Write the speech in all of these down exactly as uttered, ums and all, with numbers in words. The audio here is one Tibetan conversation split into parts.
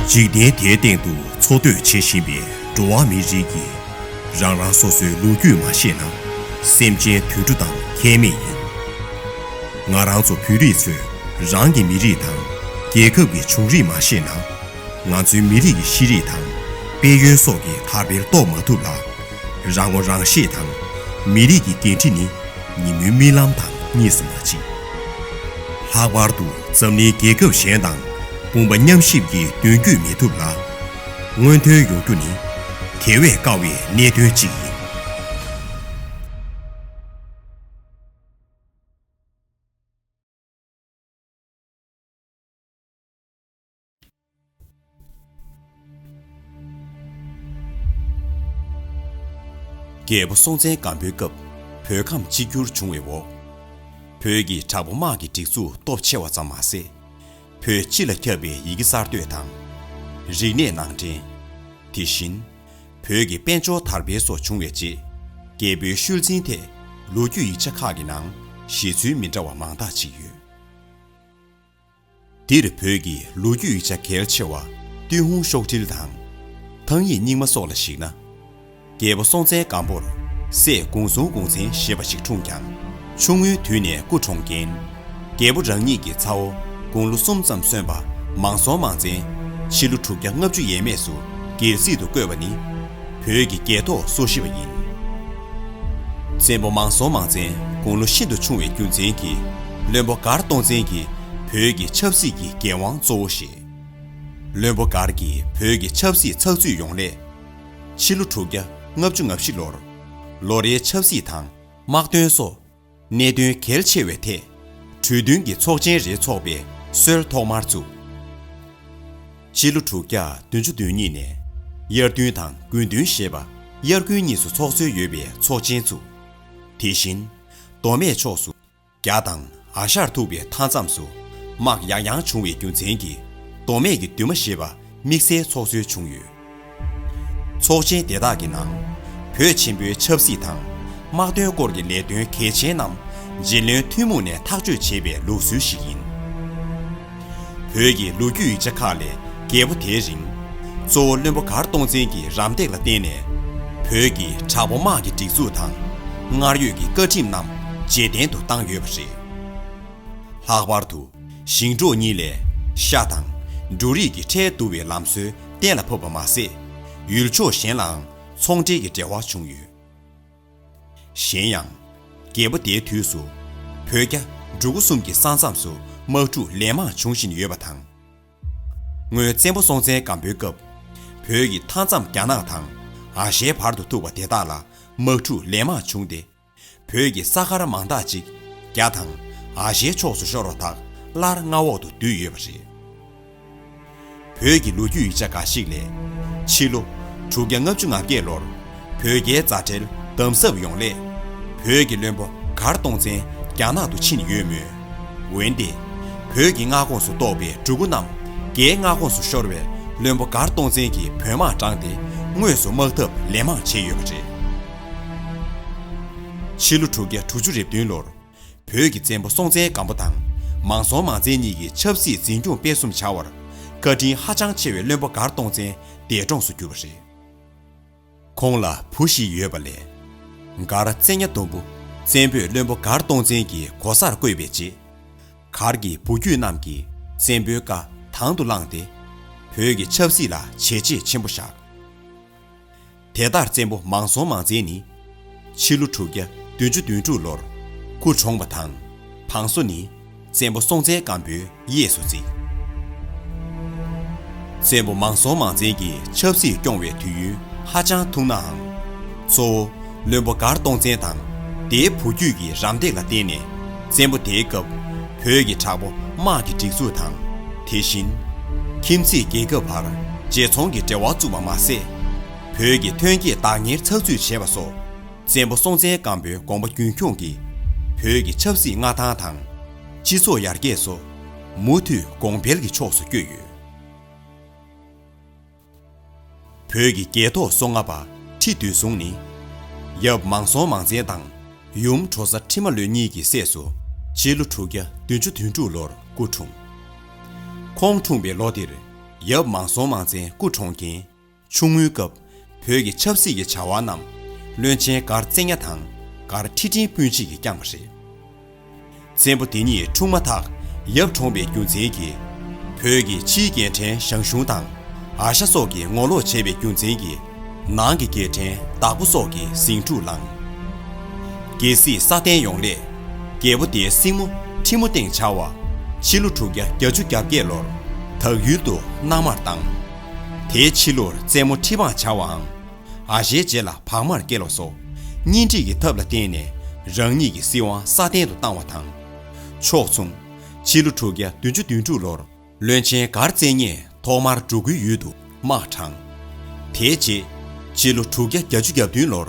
འཇིག་རྟེན་དེའི་སྟེང་དུ་འཚོ་སྡོད་བྱེད་བཞིན་པའི་འགྲོ་བ་མིའི་རིགས་ཀྱིས་རང་རང་སོ་སོའི་ལོ་རྒྱུས་མ་ཤེས་ན་སེམས་ཅན་དུད་འགྲོ་དང་ཁྱད་མེད་ཡིན། ང་རང་ཚོ་བོད་རིགས་ཚོས་རང་གི་མི་རིགས་དང་རྒྱལ་ཁབ་ཀྱི་བྱུང་རིམ་མ་ཤེས་ན། ང་ཚོའི་མི་རིགས་ཀྱི་ཤེས་རིག་དང་དཔལ་ཡོན་སོགས་ཀྱི་དར་འཕེལ་རྟོགས་མ་ཐུབ་ལ། རང་ངོ་རང་ཤེས་དང་མི་རིགས་ཀྱི་འགན་འཁྲི་ནི་ཉིན་མོའི་རྨི་ལམ་དང་གཉིས་སུ་མ་མཆིས། ལྷག་པར་དུ་འཛམ་གླིང་རྒྱལ་ཁབ་གཞན་དང་དཔུང་པ་མཉམ་གཤིབ་ཀྱི་མདུན་སྐྱོད་མི་ཐུབ་ལ། སྔོན་ཐོན་ཡོང་རྒྱུ་ནི་དེ་བས་དཀའ་བའི་གནད་དོན་ཅིག་ཡིན། རྒྱལ་པོ་སྲོང་བཙན་སྒམ་པོའི་སྐབས་བོད་ཁམས་གཅིག་གྱུར་བྱུང་བའི་འོག་བོད་ཀྱི་དྲག་པོ་དམག་གི་སྒྲིག་འཛུགས་སྟོབས་ཆེ་བ་ཙམ་མ་ཟད། བོད་སྤྱི་ལ་ཁྱབ་པའི་ཡི་གེ་གསར་གཏོད་དང་། རིག་གནས་ནང་འདྲེན། དེ་བཞིན། བོད་ཀྱི་དཔལ་འབྱོར་དར་འཕེལ་སོགས་བྱུང་བའི་རྗེས། རྒྱལ་པོའི་ཤུལ་འཛིན་ཐད་ལོ་རྒྱུས་ཡིག་ཆ་ཁག་གི་ནང་བཞེད་ཚུལ་མི་འདྲ་བ་མང་དག་ཅིག་ཡོད། འདིར་བོད་ཀྱི་ལོ་རྒྱུས་ཡིག་ཆ་གལ་ཆེ་བ་ཏུན་ཧོང་ཤོག་དྲིལ་དང་། ཐང་ཡིག་རྙིང་མ་སོགས་ལ་གཞིགས་ན། རྒྱལ་པོ་སྲོང་བཙན་སྒམ་པོར་སྲས་གུང་སྲོང་གུང་མཚན་ཞེས་པ་ཞིག་འཁྲུངས་ཀྱང་། ཆུང་ངུའི་དུས་ནས་སྐུ་གྲོངས་རྐྱེན། རྒྱལ་པོ་རང་ཉིད་ཀྱི་ཚ་བོ་དགུང་ལོ་གསུམ་ཙམ་སོན་པ་མང་སྲོང་མང་བཙན། ཕྱི་ལོ་དྲུག་བརྒྱ་ལྔ་བཅུ་ཡས་མས་སུ་རྒྱལ་སྲིད་དུ་བསྐོས་པ་ནི། བོད་ཀྱི་རྒྱལ་ཐོག་སོ་བཞི་པ་ཡིན། བཙན་པོ་མང་སྲོང་མང་བཙན་དགུང་ལོ་ཤིན་ཏུ་ཆུང་བའི་རྒྱུ་མཚན་གྱིས། བློན་པོ་མགར་སྟོང་བཙན་གྱིས་བོད་ཀྱི་ཆབ་སྲིད་ཀྱི་འགན་དབང་གཙོ་བོ་བཞེས། བློན་པོ་མགར་གྱིས་བོད་ཀྱི་ཆབ་སྲིད་ཚགས་ཚུད་ཡོང་སླད། ཕྱི་ལོ་དྲུག་བརྒྱ་ལྔ་བཅུ་ང་བཞི་ལོར། ལོ་རེའི་ཆབ་སྲིད་དང་དམག་དོན་སོགས་གནད་དོན་གལ་ཆེ་བའི་ཐད། གྲོས་མཐུན་གྱི་ཚོགས་ཆེན་རེ་འཚོགས་པའི་སྲོལ་ཐོག་མར་བཙུགས། ཕྱི་ལོ་དྲུག་བརྒྱ་བདུན་ཅུ་དོན་གཉིས་ནས་དབྱར་སྟོན་དང་དགུན་སྟོན་ཞེས་པ་དབྱར་དགུན་གཉིས་སུ་ཚོགས་སྲོལ་ཡོད་པའི་ཚོགས་ཆེན་བཙུགས། དེ་བཞིན། མདོ་སྨད་ཕྱོགས་སུ་རྒྱ་དང་ཨ་ཤར་ཐུག་པའི་མཐའ་མཚམས་སུ་དམག་ཡང་ཡང་བྱུང་བའི་རྒྱུ་མཚན་གྱིས་མདོ་སྨད་ཀྱི་འདུན་མ་ཞེས་པ་དམིགས་བསལ་ཚོགས་སྲོལ་བྱུང་ཡོད། ཚོགས་ཆེན་དེ་དག་གི་ནང་བོད་ཆེན་པོའི་ཆབ་སྲིད་དང་དམག་དོན་སྐོར་གྱི་ལས་དོན་གལ་ཆེན་རྣམས་རྗེ་བློན་ཐུན་མོང་ནས་ཐག་གཅོད་བྱེད་པའི་ལུགས་སྲོལ་ཞིག་ཡིན། བོད་ཀྱི་ལོ་རྒྱུས་ཡིག་ཆ་ཁག་ལས་རྒྱལ་པོ་དེའི་རིང་གཙོ་བོ་བློན་པོ་མགར་སྟོང་བཙན་གྱི་རམ་འདེགས་ལ་བརྟེན་ནས་བོད་ཀྱི་དྲག་པོ་དམག་གི་སྒྲིག་འཛུགས་དང་སྔར་ཡོད་ཀྱི་བཀའ་ཁྲིམས་རྣམས་རྗེས་བསྟན་དུ་བཏང་ཡོད་པ་རེད། ལྷག་པར་དུ་ཞིང་འབྲོག་གཉིས་ལས་ཤ་དང་འབྲུ་རིགས་ཀྱི་ཁྲལ་བསྡུ་བའི་ལམ་སྲོལ་གཏན་ལ་ཕབ་པ་མ་ཟད། ཡུལ་ཕྱོགས་གཞན་ལའང་ཚོང་འབྲེལ་གྱི་འབྲེལ་བ་བྱུང་ཡོད། གཞན་ཡང་། རྒྱལ་པོ་དེའི་དུས་སུ་བོད་རྒྱ་འབྲུག་སྐུ་གསུམ་གྱི་ས་མཚམས་སུ་དམག་འཁྲུག་ལན་མང་འབྱུང་བཞིན་ཡོད་པ་དང་། སྔོན་བཙན་པོ་སྲོང་བཙན་སྒམ་པོའི་སྐབས་བོད་ཀྱི་མཐའ་མཚམས་རྒྱ་ནག་དང་ཨ་ཤའི་བར་དུ་ཐུག་པ་དེ་དག་ལ་དམག་འཁྲུག་ལན་མང་བྱུང་སྟེ། བོད་ཀྱི་ས་མཁར་མང་དག་ཅིག་རྒྱ་དང་ཨ་ཤའི་ཕྱོགས་སུ་ཤོར་བ་དག་སླར་མངའ་འོག་ཏུ་བསྡུས་ཡོད་པ་རེད། བོད་ཀྱི་ལོ་རྒྱུས་ཡིག་ཆ་འགའ་ཞིག་ལས། ཕྱི་ལོ་དྲུག་བརྒྱ་ལྔ་བཅུ་ང་བརྒྱད་ལོར་བོད་རྒྱའི་མཛའ་འབྲེལ་དམ་ཟབ་ཡོང་སླད། བོད་ཀྱི་བློན་པོ་མགར་སྟོང་བཙན་རྒྱ་ནག་ཏུ་ཕྱིན་ཡོད་མོད། འོན་ཏེ། བོད་ཀྱི་མངའ་ཁོངས་སུ་གཏོགས་པའི་འབྲུག་པ་རྣམས་རྒྱའི་མངའ་ཁོངས་སུ་ཤོར་བས་བློན་པོ་མགར་སྟོང་བཙན་གྱིས་བོད་དམག་དྲངས་ཏེ་དངོས་སུ་དམག་འཐབ་ལན་མང་བྱས་ཡོད་པ་རེད། ཕྱི་ལོ་དྲུག་བརྒྱ་དྲུག་ཅུ་རེ་བདུན་ལོར། བོད་ཀྱི་བཙན་པོ་སྲོང་བཙན་སྒམ་པོ་དང་མང་སྲོང་མང་བཙན་གཉིས་ཀྱི་ཆབ་སྲིད་འཛིན་སྐྱོང་སྤེལ་གསུམ་བྱ་བར་བཀའ་དྲིན་ཧ་ཅང་ཆེ་བའི་བློན་པོ་མགར་སྟོང་བཙན་འདས་གྲོངས་སུ་གྱུར་པ་རེད། ཁོང་ལ་བུ་བཞི་ཡོད་པ་ལས། མགར་བཙན་སྙ་ཟླུམ་པོ་བཙན་པོས་བློན་པོ་མགར་སྟོང་བཙན་གྱི་གོ་སར་བསྐོས་པའི་རྗེས། མགར་གྱི་བུ་རྒྱུད་རྣམས་ཀྱིས་བཙན་པོའི་བཀའ་དང་དུ་བླངས་ཏེ། བོད་ཀྱི་ཆབ་སྲིད་ལ་བྱས་རྗེས་ཆེན་པོ་བཞག་དེ་ལྟར་བཙན་པོ་མང་སྲོང་མང་བཙན་ནི། ཕྱི་ལོ་དྲུག་བརྒྱ་བདུན་ཅུ་དོན་དྲུག་ལོར་སྐུ་གྲོངས་པ་དང་། བང་སོ་ནི་བཙན་པོ་སྲོང་བཙན་སྒམ་པོའི་གཡས་སུ་བརྩིགས། བཙན་པོ་མང་སྲོང་མང་བཙན་གྱིས་ཆབ་སྲིད་སྐྱོང་བའི་དུས་ཡུན་ཧ་ཅང་ཐུང་ནའང་། གཙོ་བོ་བློན་པོ་མགར་སྟོང་བཙན་དང་དེའི་བུ་རྒྱུད་ཀྱི་རམ་འདེགས་ལ་བརྟེན་ནས། བཙན་པོ་དེའི་སྐབས་བོད་ཀྱི་དྲག་པོ་དམག་གི་སྒྲིག་འཛུགས་དང་། དེ་བཞིན་ཁྱིམ་མཚེས་རྒྱལ་ཁབ་བར་རྒྱལ་ཚོང་གི་འབྲེལ་བ་བཙུགས་པ་མ་ཟད། བོད་ཀྱི་ཐོན་སྐྱེད་བདག་གཉེར་ཚགས་ཚུད་བྱས་པ་སོགས། བཙན་པོ་སྲོང་བཙན་སྒམ་པོའི་དགོངས་པ་རྒྱུན་འཁྱོངས་ཀྱིས། བོད་ཀྱི་ཆབ་སྲིད་མངའ་ཐང་དང་། སྤྱི་ཚོགས་ཡར་རྒྱས་སོགས། མུ་མཐུད་གོང་འཕེལ་གྱི་ཕྱོགས་སུ་བསྐྱོད་ཡོད། བོད་ཀྱི་རྒྱལ་ཐོག་སོ་ལྔ་པ་ཁྲི་ལྡེ་ཟུང་ནི། ཡབ་མང་སྲོང་མང་བཙན་དང་ཡུམ་གྲོ་བཟའ་ཁྲི་མ་ལོད་གཉིས་ཀྱི་སྲས་སུ། ཕྱི་ལོ་དྲུག་བརྒྱ་བདུན་ཅུ་དོན་དྲུག་ལོར་སྐུ་འཁྲུངས། ཁོང་འཁྲུངས་པའི་ལོ་དེར། ཡབ་མང་སྲོང་མང་བཙན་སྐུ་གྲོངས་རྐྱེན། ཆུང་ངུའི་སྐབས་བོད་ཀྱི་ཆབ་སྲིད་ཀྱི་བྱ་བ་རྣམས་བློན་ཆེན་མགར་བཙན་སྙ་དང་མགར་ཁྲི་སྤྲིན་སྤུན་གཅིག་གིས་བསྐྱངས་པ་རེད། བཙན་པོ་དེ་ཉིད་འཁྲུངས་མ་ཐག་ཡབ་གྲོངས་པའི་རྒྱུ་མཚན་གྱིས། བོད་ཀྱི་ཕྱིའི་རྒྱལ་ཕྲན་ཞང་ཞུང་དང་ཨ་ཤ་སོགས་ཀྱིས་ངོ་ལོག་བྱས་པའི་རྒྱུ་མཚན་གྱིས། ནང་གི་རྒྱལ་ཕྲན་དྭགས་པོ་སོགས་ཀྱིས་ཟིང་འཁྲུག་ལངས། རྒྱལ་སྲིད་སྲ་བརྟན་ཡོང་སླད། རྒྱལ་པོ་དེའི་སྲིང་མོ་ཁྲི་མོ་སྟེང་བྱ་བ། ཕྱི་ལོ་དྲུག་བརྒྱ་བརྒྱད་ཅུ་གྱ་བརྒྱད་ལོར་དྭགས་ཡུལ་དུ་མནའ་མར་བཏང་། དེའི་ཕྱི་ལོར་བཙན་མོ་ཁྲི་འཕང་བྱ་བའམ། ཨ་ཞེའི་རྗེས་ལ་བག་མར་སྐྱེལ་བ་སོགས་གཉེན་སྒྲིག་གི་ཐབས་ལ་བརྟེན་ནས་རང་ཉིད་ཀྱི་སྲིད་དབང་སྲ་བརྟན་དུ་བཏང་བ་དང་། ཕྱོགས་མཚུངས། ཕྱི་ལོ་དྲུག་བརྒྱ་བདུན་ཅུ་དོན་དྲུག་ལོར་བློན་ཆེན་མགར་བཙན་སྙས་ཐོག་མར་འབྲུག་སྐུའི་ཡུལ་དུ་དམག་དྲངས། དེའི་རྗེས། ཕྱི་ལོ་དྲུག་བརྒྱ་བརྒྱད་ཅུ་གྱ་བདུན་ལོར་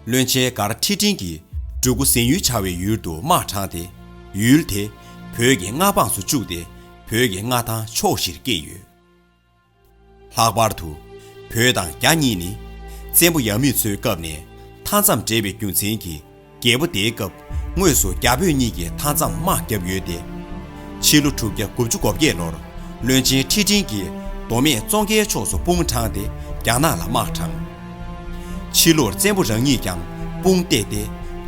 བློན་ཆེན་མགར་ཁྲི་སྤྲིན་གྱིས་འབྲུག་སྐུ་གཟན་ཡུལ་བྱ་བའི་ཡུལ་དུ་དམག་དྲངས་ཏེ། ཡུལ་དེ་བོད་ཀྱི་མངའ་འབངས་སུ་བཅུག་སྟེ་བོད་ཀྱི་མངའ་ཐང་ཕྱོགས་བཞིར་བསྐྱེད་ཡོད། ལྷག་པར་དུ། བོད་དང་རྒྱ་གཉིས་ནི། བཙན་པོ་ཡབ་མེས་ཚོའི་སྐབས་ནས་མཐའ་མཚམས་འབྲེལ་བའི་རྒྱུ་མཚན་གྱིས། རྒྱལ་པོ་དེའི་སྐབས་དངོས་སུ་རྒྱ་བོད་གཉིས་ཀྱི་མཐའ་མཚམས་དམག་བརྒྱབ་ཡོད་དེ། ཕྱི་ལོ་དྲུག་བརྒྱ་དགུ་བཅུ་གོ་བརྒྱད་ལོར་བློན་ཆེན་ཁྲི་སྤྲིན་གྱིས་མདོ་སྨད་ཙོང་ཁའི་ཕྱོགས་སུ་དཔུང་དྲངས་ཏེ་རྒྱ་ནག་ལ་དམག་དྲངས། ཕྱི་ལོར་བཙན་པོ་རང་ཉིད་ཀྱང་དཔུང་གཏད་དེ་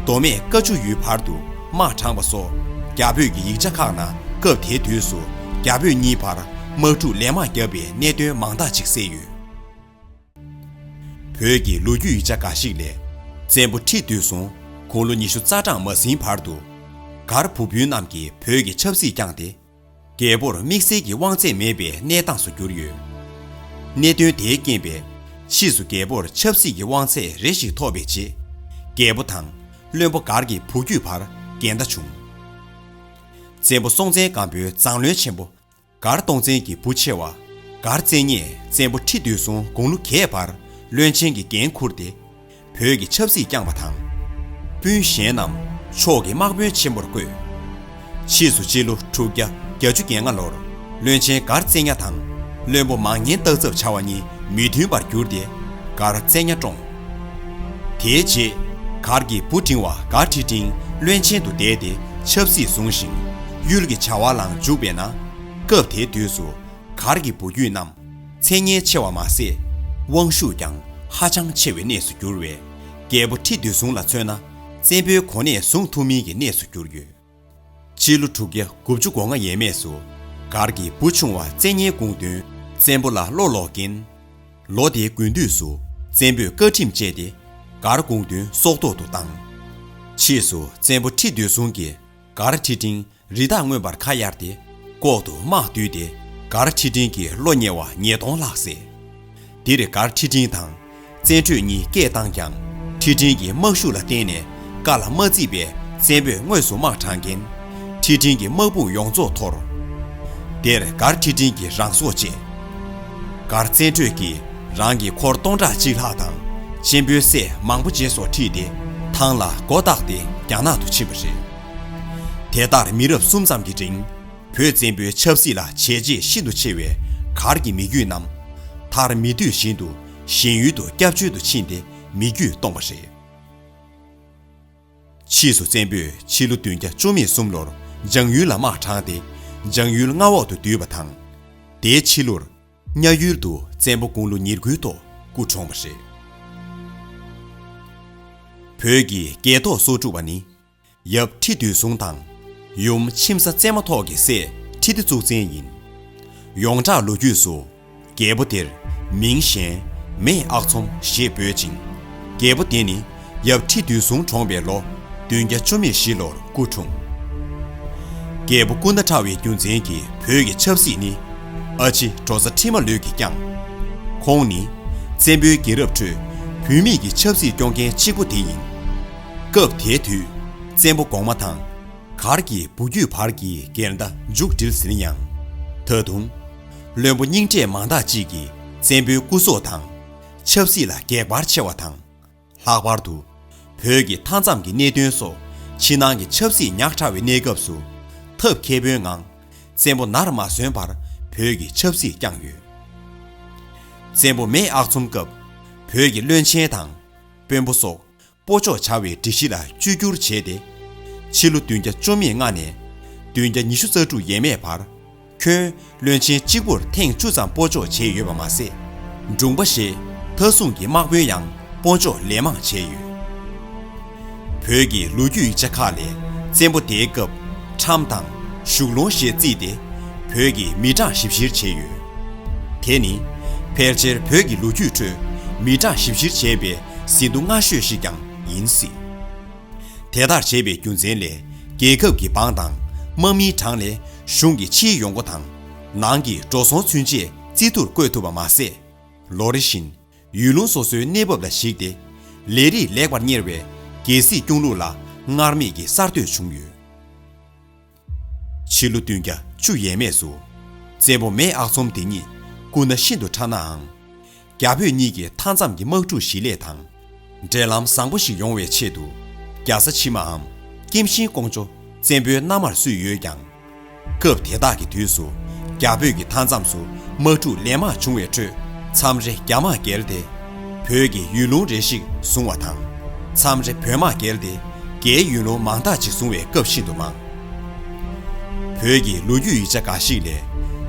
མདོ་སྨད་ཀ་ཆུ་ཡུལ་བར་དུ་དམག་དྲངས་པ་སོགས་རྒྱ་བོད་ཀྱི་ཡིག་ཆ་ཁག་ནང་སྐབས་དེའི་དུས་སུ་རྒྱ་བོད་གཉིས་བར་དམག་འཁྲུག་ལན་མང་བརྒྱབ་པའི་གནད་དོན་མང་དག་ཅིག་གསལ་ཡོད། བོད་ཀྱི་ལོ་རྒྱུས་ཡིག་ཆ་འགའ་ཞིག་ལས། བཙན་པོ་ཁྲི་བདུད་སྲོང་དགུང་ལོ་ཉི་ཤུ་རྩ་གྲངས་མ་ཟིན་བར་དུ། མགར་བུ་སྤུན་རྣམས་ཀྱིས་བོད་ཀྱི་ཆབ་སྲིད་བསྐྱངས་ཏེ། རྒྱལ་པོར་དམིགས་བསལ་གྱི་དབང་ཚད་མེད་པའི་གནས་སྟངས་སུ་གྱུར་ཡོད། གནད་དོན་དེའི་རྐྱེན་པས། ཕྱིས་སུ་རྒྱལ་པོར་ཆབ་སྲིད་ཀྱི་དབང་ཚད་རེ་ཞིག་ཐོབ་པའི་རྗེས། རྒྱལ་པོ་དང་བློན་པོ་མགར་གྱི་བུ་བརྒྱུད་བར་འགལ་ཟླ་བྱུང་། བཙན་པོ་སྲོང་བཙན་སྒམ་པོའི་མཛངས་བློན་ཆེན་པོ་མགར་སྟོང་བཙན་གྱི་བུ་ཆེ་བ་མགར་བཙན་སྙས་བཙན་པོ་ཁྲི་བདུད་སྲོང་དགུང་ལོ་བརྒྱད་བར་བློན་ཆེན་གྱི་འགན་འཁུར་ཏེ། བོད་ཀྱི་ཆབ་སྲིད་བསྐྱངས་པ་དང་། སྤུན་གཞན་རྣམས་ཕྱོགས་ཀྱི་དམག་དཔོན་ཆེན་པོར་བསྐོས། ཕྱིས་སུ་སྤྱི་ལོ་དྲུག་བརྒྱ་བརྒྱད་ཅུ་གྱ་ལྔ་ལོར་བློན་ཆེན་མགར་བཙན་སྙ་དང་བློན་པོ་མང་ཉན་སྟག་ཚབ་བྱ་བ་གཉིས་མི་མཐུན་པར་གྱུར་ཏེ་མགར་བཙན་སྙ་བཀྲོངས། དེའི་རྗེས་མགར་གྱི་བུ་འབྲིང་བ་མགར་ཁྲི་སྤྲིན་བློན་ཆེན་དུ་བསྡད་དེ་ཆབ་སྲིད་བཟུང་ཞིང་གཡུལ་གྱི་བྱ་བ་ལའང་འཇུག་པས་ན། སྐབས་དེའི་དུས་སུ་མགར་གྱི་བུ་བརྒྱུད་རྣམས་མཚན་སྙན་ཆེ་བ་མ་ཟད། དབང་ཤུགས་ཀྱང་ཧ་ཅང་ཆེ་བའི་གནས་སུ་གྱུར་བས། རྒྱལ་པོ་ཁྲི་བདུད་སྲོང་ལ་མཚོན་ན། བཙན་པོའི་གོ་གནས་བཟུང་ཐུབ་མིན་གྱི་གནས་སུ་གྱུར་ཡོད། སྤྱི་ལོ་དྲུག་བརྒྱ་དགུ་བཅུ་གོ་ལྔ་ཡས་མས་སུ། མགར་གྱི་བུ་ཆུང་བ་བཙན་སྙན་དགུང་སྟོན་བཙན་པོ་ལ་བློ་ལོག་རྐྱེན། ལོ་དེའི་དགུན་དུས་སུ་བཙན་པོས་བཀའ་ཁྲིམས་བཅས་ཏེ་མགར་དགུང་སྟོན་སྲོག་ཐོག་ཏུ་བཏང་། ཕྱིས་སུ་བཙན་པོ་ཁྲི་བདུད་སྲོང་གིས་མགར་ཁྲི་སྤྲིན་རི་དྭགས་རྔོན་པར་ཁ་གཡར་ཏེ་ལྐོག་ཏུ་དམག་བསྡུས་ཏེ་མགར་ཁྲི་སྤྲིན་གྱི་བློ་ཉེ་བ་ཉིས་སྟོང་ལྷག་བསད། འདིར་མགར་ཁྲི་སྤྲིན་དང་བཙན་ཁྲོད་གཉིས་སྐད་བཏང་ཀྱང་ཁྲི་སྤྲིན་གྱི་དམག་ཤུགས་ལ་བརྟེན་ནས་བཀའ་ལ་མ་བརྩིས་པས་བཙན་པོས་དངོས་སུ་དམག་དྲངས་རྐྱེན། ཁྲི་སྤྲིན་གྱི་དམག་དཔུང་ཡོངས་རྫོགས་འཐོར། དེར་མགར་ཁྲི་སྤྲིན་གྱིས་རང་སྲོག་བཅད། མགར་བཙན་ཁྲོད་ཀྱིས་རང་གི་འཁོར་སྟོང་ཕྲག་གཅིག་ལྷག་དང་གཅེན་པོའི་སྲས་མང་པོ་བཅས་སོགས་ཁྲིད་དེ་ཐང་ལ་མགོ་བཏགས་ཏེ་རྒྱ་ནག་ཏུ་ཕྱིན་པ་རེད། དེ་ལྟར་མི་རབས་གསུམ་ཙམ་གྱི་རིང་བོད་བཙན་པོའི་ཆབ་སྲིད་ལ་བྱས་རྗེས་ཤིན་ཏུ་ཆེ་བའི་མགར་གྱི་མི་རྒྱུད་རྣམས་མཐར་མི་འདོད་བཞིན་དུ་གཞན་ཡུལ་དུ་སྐྱབས་བཅོལ་དུ་ཕྱིན་ཏེ་མི་རྒྱུད་སྟོངས་པ་རེད། ཕྱིས་སུ་བཙན་པོས་ཕྱི་ལོ་བདུན་བརྒྱ་བཅུ་མེད་གསུམ་ལོར་འཇང་ཡུལ་ལ་དམག་དྲངས་ཏེ་འཇང་ཡུལ་མངའ་འོག་ཏུ་བསྡུས་པ་དང་། དེའི་ཕྱི་ལོར་གཉའ་ཡུལ་དུ་བཙན་པོ་དགུང་ལོ་ཉེར་དགུའི་ཐོག་སྐུ་གྲོངས་པ་རེད། བོད་ཀྱི་རྒྱལ་ཐོག་སོ་དྲུག་པ་ནི། ཡབ་ཁྲི་བདུད་སྲོང་དང་། ཡུམ་མཆིམས་བཟའ་བཙན་མ་ཐོག་གི་སྲས་ཁྲི་ལྡེ་གཙུག་བཙན་ཡིན། ཡོངས་གྲགས་ལོ་རྒྱུས་སུ། རྒྱལ་པོ་དེར་མིང་གཞན་མེས་ཨག་ཚོམ་ཞེས་འབོད་ཅིང་། རྒྱལ་པོ་དེ་ནི་ཡབ་ཁྲི་བདུད་སྲོང་གྲོངས་པའི་ལོ་བདུན་བརྒྱ་བཅུ་མེད་བཞི་ལོར་སྐུ་འཁྲུངས། རྒྱལ་པོ་སྐུ་ན་ཕྲ་བའི་རྒྱུ་མཚན་གྱིས་བོད་ཀྱི་ཆབ་སྲིད་ནི་ཨ་ཕྱི་འབྲོ་བཟའ་ཁྲི་མ་ལོད་ཀྱིས་བསྐྱངས། ཁོང་ནི་བཙན་པོའི་རྒྱལ་རབས་ཁྲོད་བུད་མེད་ཀྱི་ཆབ་སྲིད་སྐྱོང་མཁན་གཅིག་པུ་དེ་ཡིན། སྐབས་དེའི་དུས་བཙན་པོ་གོང་མ་དང་། མགར་གྱི་བུ་བརྒྱུད་བར་གྱི་འགལ་ཟླ་མཇུག་སྒྲིལ་ཟིན་ཡང་། ད་དུང་། བློན་པོ་རྙིང་གྲས་མང་དག་ཅིག་གིས་བཙན་པོའི་སྐུ་སྲོག་དང་། ཆབ་སྲིད་ལ་གེགས་བར་ཆེ་བ་དང་། ལྷག་པར་དུ། བོད་ཀྱི་མཐའ་མཚམས་ཀྱི་གནད་དོན་སོགས་ཕྱི་ནང་གི་ཆབ་སྲིད་ཉག་ཕྲ་བའི་གནས་སྐབས་སུ། ཐབས་མཁས་པོའི་ངང་། བཙན་པོ་ནར་མ་སོན་པར་བོད་ཀྱི་ཆབ་སྲིད་བསྐྱངས་ཡོད། བཙན་པོ་མེས་ཨག་ཚོམ་སྐབས། བོད་ཀྱི་བློན་ཆེན་དང་། དཔོན་པོ་སོགས། སྤོ་འཇོག་བྱ་བའི་སྒྲིག་གཞི་ལ་བཅོས་བསྒྱུར་བྱས་ཏེ། ཕྱི་ལོ་བདུན་བརྒྱ་བཅུ་མེད་ལྔ་ནས་བདུན་བརྒྱ་ཉི་ཤུ་རྩ་དྲུག་ཡས་མས་བར། ཁྱོན་བློན་ཆེན་གཅིག་པུར་ཐེངས་བཅུ་ཙམ་སྤོ་འཇོག་བྱས་ཡོད་པ་མ་ཟད། དྲུང་པ་ཞེས་མཐའ་སྲུང་གི་དམག་དཔོན་ཡང་སྤོ་འཇོག་ལན་མང་བྱས་ཡོད། བོད་ཀྱི་ལོ་རྒྱུས་ཡིག་ཆ་ཁག་ལས་བཙན་པོ་དེའི་སྐབས་ཁྲམ་དང་བཞུགས་ལོང་ཞེས་བརྩིས་ཏེ་བོད་ཀྱི་མི་གྲངས་ཞིབ་བཤེར་བྱས་ཡོད། དེ་ནི་ཕལ་ཆེར་བོད་ཀྱི་ལོ་རྒྱུས་ཁྲོད་མི་གྲངས་ཞིབ་བཤེར་བྱས་པའི་ཟིན་ཐོ་སྔ་ཤོས་ཤིག་ཀྱང་ཡིན་སྲིད། དེ་ལྟར་བྱས་པའི་རྒྱུ་མཚན་ལས་རྒྱལ་ཁབ་ཀྱི་འབངས་དང་དམག་མིའི་གྲངས་ལས་གཞུང་གི་ཕྱིའི་ཡོང་སྒོ་དང་ནང་གི་འགྲོ་སོང་ཚུན་ཆད་རྩིས་ཐོར་བཀོད་ཐུབ་པ་མ་ཟད། ལོ་རེ་བཞིན་ཡུལ་ལུང་སོ་སོའི་གནས་བབ་ལ་གཞིགས་ཏེ་ལས་རིགས་ལེགས་པར་གཉེར་བའི་རྒྱལ་སྲིད་སྐྱོང་ལུགས་ལ་སྔར་མེད་ཀྱི་གསར་གཏོད་བྱུང་ཡོད། ཕྱི་ལོ་བདུན་བརྒྱ་བཅུ་ཡས་མས་སུ་བཙན་པོ་མེས་ཨག་ཚོམ་དེ་ཉིད་སྐུ་ན་ཤིན་ཏུ་ཕྲ་ནའང་། རྒྱ་བོད་གཉིས་ཀྱི་མཐའ་མཚམས་ཀྱི་དམག་འཁྲུག་ཞི་ལྷག་དང་། འབྲེལ་ལམ་བཟང་པོ་ཞིག་ཡོང་བའི་ཆེད་དུ་རྒྱ་བཟའ་ཕྱི་མའམ་ཀེམ་ཤིང་ཀོང་ཇོ་བཙན་པོའི་མནའ་མར་བསུས་ཡོད་ཀྱང་། སྐབས་དེ་དག་གི་དུས་སུ་རྒྱ་བོད་ཀྱི་མཐའ་མཚམས་སུ་དམག་འཁྲུག་ལན་མང་བྱུང་བའི་ཁྲོད་མཚམས་རེ་རྒྱ་དམག་བརྒལ་ཏེ་བོད་ཀྱི་ཡུལ་ལུང་རེ་ཞིག་བཟུང་བ་དང་། མཚམས་རེ་བོད་དམག་བརྒལ་ཏེ་རྒྱའི་ཡུལ་ལུང་མང་དག་ཅིག་བཟུང་བའི་སྐབས་ཤིན་ཏུ་མང་། བོད་ཀྱི་ལོ་རྒྱུས་ཡིག་ཆ་འགའ་ཞིག་ལས།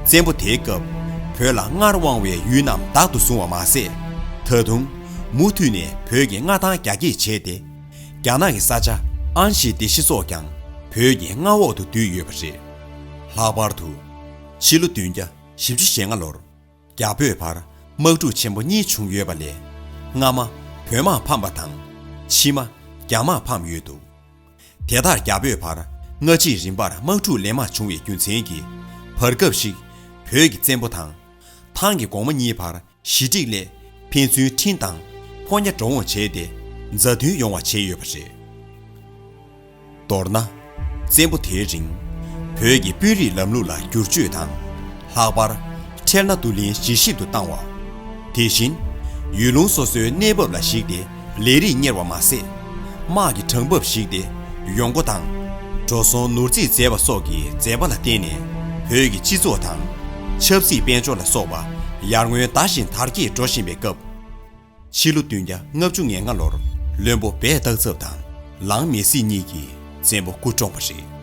བཙན་པོ་དེའི་སྐབས་བོད་ལ་སྔར་དབང་བའི་ཡུལ་རྣམས་བདག་ཏུ་བཟུང་བ་མ་ཟད། ད་དུང་མུ་མཐུད་ནས་བོད་ཀྱི་མངའ་ཐང་རྒྱ་སྐྱེད་བྱས་ཏེ། རྒྱ་ནག་གི་ས་ཆ་ཨན་ཞི་སྡེ་བཞི་སོགས་ཀྱང་བོད་ཀྱི་མངའ་འོག་ཏུ་བསྡུས་ཡོད་པ་རེད། ལྷག་པར་དུ། ཕྱི་ལོ་བདུན་བརྒྱ་བཞི་བཅུ་ཞེ་ལྔ་ལོར། རྒྱ་བོད་བར་དམག་འཁྲུག་ཆེན་པོ་གཉིས་བྱུང་ཡོད་པ་ལས། སྔ་མ་བོད་དམག་ཕམ་པ་དང་། ཕྱི་མ་རྒྱ་དམག་ཕམ་ཡོད་འདུག་དེ་ལྟར་རྒྱ་བོད་བར་སྔ་ཕྱིའི་རིམ་པར་དམག་འཁྲུག་ལན་མང་བྱུང་བའི་རྒྱུ་མཚན་གྱིས། བར་སྐབས་ཤིག་བོད་ཀྱི་བཙན་པོ་དང་། ཐང་གི་གོང་མ་གཉིས་བར་ཞི་འགྲིག་སླད་ཕན་ཚུན་འཕྲིན་དང་ཕོ་ཉ་འགྲོ་འོང་བྱས་ཏེ་མཛའ་མཐུན་ཡོང་བ་བྱས་ཡོད་པ་རེད། མདོར་ན། བཙན་པོ་དེའི་རིང་། བོད་ཀྱི་དཔོན་རིགས་ལམ་ལུགས་ལ་བསྒྱུར་བཅོས་དང་། ལྷག་པར། ཁྲལ་སྣ་བསྡུ་ལེན་ཇེ་ཞིབ་ཏུ་བཏང་བ། དེ་བཞིན། ཡུལ་ལུང་སོ་སོའི་གནས་བབ་ལ་གཞིགས་ཏེ་ལས་རིགས་གཉེར་བ་མ་ཟད། དམག་གི་གྲངས་བབ་གཞིགས་ཏེ་ཡོང་སྒོ་དང་། འགྲོ་སོང་ནོར་རྩིས་མཛད་པ་སོགས་ཀྱི་མཛད་པ་ལ་བརྟེན་ནས་བོད་ཀྱི་སྤྱི་ཚོགས་དང་། ཆབ་སྲིད་དཔལ་འབྱོར་ལ་སོགས་པ་ཡར་ངོའི་ཟླ་བཞིན་དར་རྒྱས་འགྲོ་བཞིན་པའི་སྐབས། ཕྱི་ལོ་བདུན་བརྒྱ་ལྔ་བཅུ་ང་ལྔ་ལོར་བློན་པོ་བེ་སྟག་ཚབ་དང་ལང་མེ་སི་གཉིས་ཀྱིས་བཙན་པོ་སྐུ་བཀྲོངས་པ་རེད།